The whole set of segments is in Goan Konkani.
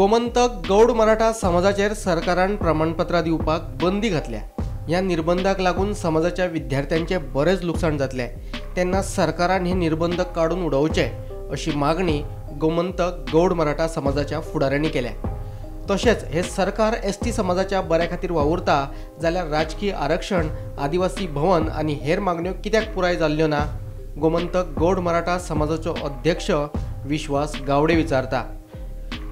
गोमंतक गौड मराठा समाजाचेर सरकारान प्रमाणपत्रां दिवपाक बंदी घातल्या. ह्या निर्बंधाक लागून समाजाच्या विद्यार्थ्यांचे बरेच लुकसाण जातले, तेन्ना सरकारान हे निर्बंध काडून उडोवचे अशी मागणी गोमंतक गौड मराठा समाजाच्या फुडाऱ्यांनी केल्या. तशेंच हे सरकार एसटी समाजाच्या बऱ्या खातीर वावुरता जाल्यार राजकीय आरक्षण, आदिवासी भवन आनी हेर मागण्यो कित्याक पुराय जाल्ल्यो ना, गोमंतक गौड मराठा समाजाचो अध्यक्ष विश्वास गावडे विचारता.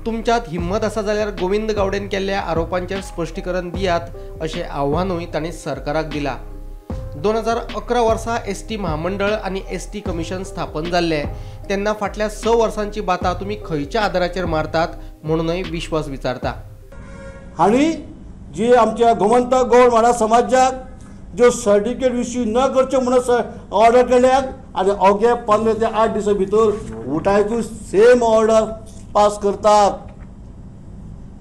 तुमच्यांत हिम्मत आसा जाल्यार गोविंद गावडेन केल्ल्या आरोपांचेर स्पश्टीकरण दियात अशें आव्हानूय तांणी सरकाराक दिला. 2011 वर्सा एसटी महामंडळ आनी एसटी कमिशन स्थापन जाल्लें तेन्ना फाटल्या 6 वर्सांची बाता तुमी खंयच्या आदाराचेर मारतात म्हणूनय विश्वास विचारता. आनी जी आमच्या गोमंतक गौड मराठा समाजाक ज्यो सर्टिफिकेट इश्यू न करच्यो म्हणून ऑर्डर केल्या आनी अवघे 15 ते 8 दिसां भितर उठायकूय सेम ऑर्डर पास करतात.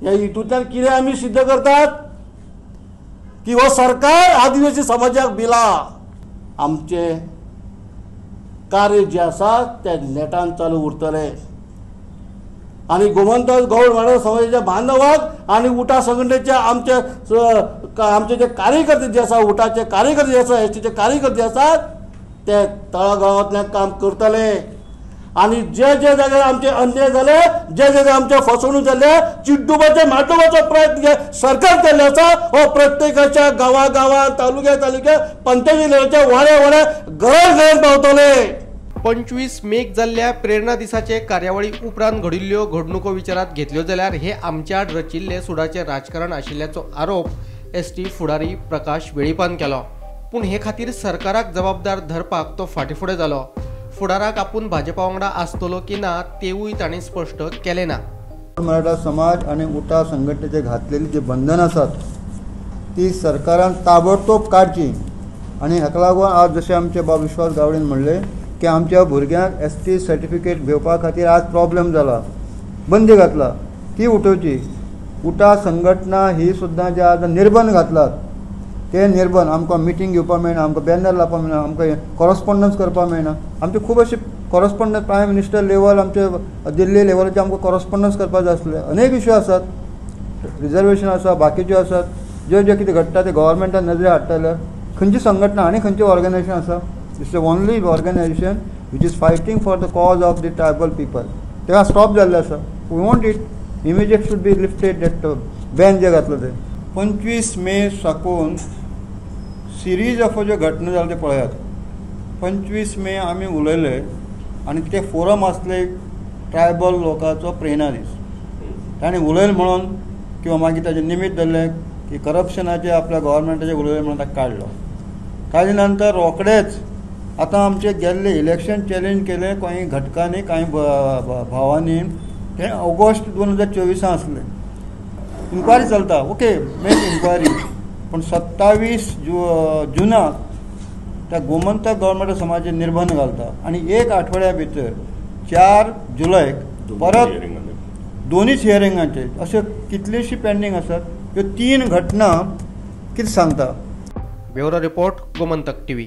ह्या हितूंतल्यान कितें आमी सिद्ध करतात की हो सरकार आदिवासी समाजाक बिला. आमचे कार्य जे आसा ते नेटान चालू उरतले आनी गोमंतक गौड मराठा समाजाच्या बांधवाक आनी उटा संघटनेच्या आमचे आमचे जे कार्यकर्ते जे आसा, उटाचे कार्यकर्ते जे आसा, एसटीचे कार्यकर्ते आसात ते तळागाळांतल्यान काम करतले आनी जे जे जाग्यार आमचे अन्याय जाले, जे जे आमचे फसवणूक जाले, चिड्डुपाचे माड्डुपाचो प्रयत्न सरकार केल्लो आसा हो प्रत्येकाच्या गांवा गांवांत, तालुक्या तालुक्या, पंचायती लेवलच्या वाड्या वाड्या, घरां घरांत पावतले. 25 मेक जाल्ल्या प्रेरणा दिसाचे कार्यावळी उपरांत घडिल्ल्यो घडणुको विचारात घेतल्यो जाल्यार हे आमच्या आड रचिल्ले सुडाचे राजकारण आशिल्ल्याचो आरोप एसटी फुडारी प्रकाश वेळीपान केलो. पूण हे खातीर सरकाराक जबाबदार धरपाक तो फाटीं फुडें जालो. फुडाराक आपूण भाजपा वांगडा आसतलो की ना तेवूय तांणी स्पश्ट केलें ना. मराठा समाज आनी उटा संघटनेचे घातलेली जे बंधन आसात ती सरकारान ताबडतोब काडची आनी हाका लागून आज जशें आमचे बाब विश्वास गावडेन म्हणलें की आमच्या भुरग्यांक एस टी सर्टिफिकेट घेवपा खातीर आज प्रॉब्लेम जाला, बंदी घातला, ती उठोवची. उटा संघटना ही सुद्दां जे आज निर्बंध घातलात ते निर्बंध आमकां मिटींग घेवपाक मेळना, आमकां बॅनर लावपाक मेळना, आमकां कॉरस्पोंडन्स करपाक मेळना. आमचे खूब अशे कॉरस्पोंडन्स प्रायम मिनिस्टर लेवल, आमचे दिल्ली लेवलाचे आमकां कॉरस्पोंडन्स करपाक जाय आसले. अनेक इश्यू आसात, रिजर्वेशन आसा, बाकीच्यो आसात, ज्यो ज्यो कितें घडटा ते गव्हर्मेंटान नदरे हाडटा. खंयची संघटना आनी खंयचें ऑर्गनायजेशन आसा, it's the only organisation which is fighting for the cause of the tribal people. तेका स्टॉप जाल्लें आसा. We want it immediate should be lifted that ban जे घातलं ते. 25 मे साकून सिरीज ऑफ ज्यो घटना जाल्या ते पळयात. 25 मे आमी उलयले आनी ते फोरम आसले ट्रायबल लोकांचो प्रेरणा दीस. ताणें उलयलें म्हणून किंवा मागीर ताजें निमित्त धरलें की करप्शनाचें आपल्या गव्हर्मेंटाचें उलयलें म्हणून ताका काडलो. ताजे नंतर रोखडेच आतां आमचे गेल्ले इलेक्शन चॅलेंज केलें कांय घटकांनी, कांय भावांनी. हें ऑगस्ट 2024 आसलें. इन्क्वायरी चलता, ओके मेक इन्क्वायरी, पूण 27 जुनाक त्या गोमंतक गव्हर्मेंट समाजाचेर निर्बंध घालता आनी एक आठवड्या भितर 4 जुलयक परत दोनूच हियरिंगांचे अश्यो कितल्योश्यो पेंडींग आसात. ह्यो 3 घटना कितें सांगता. Bureau report, Gomantak TV.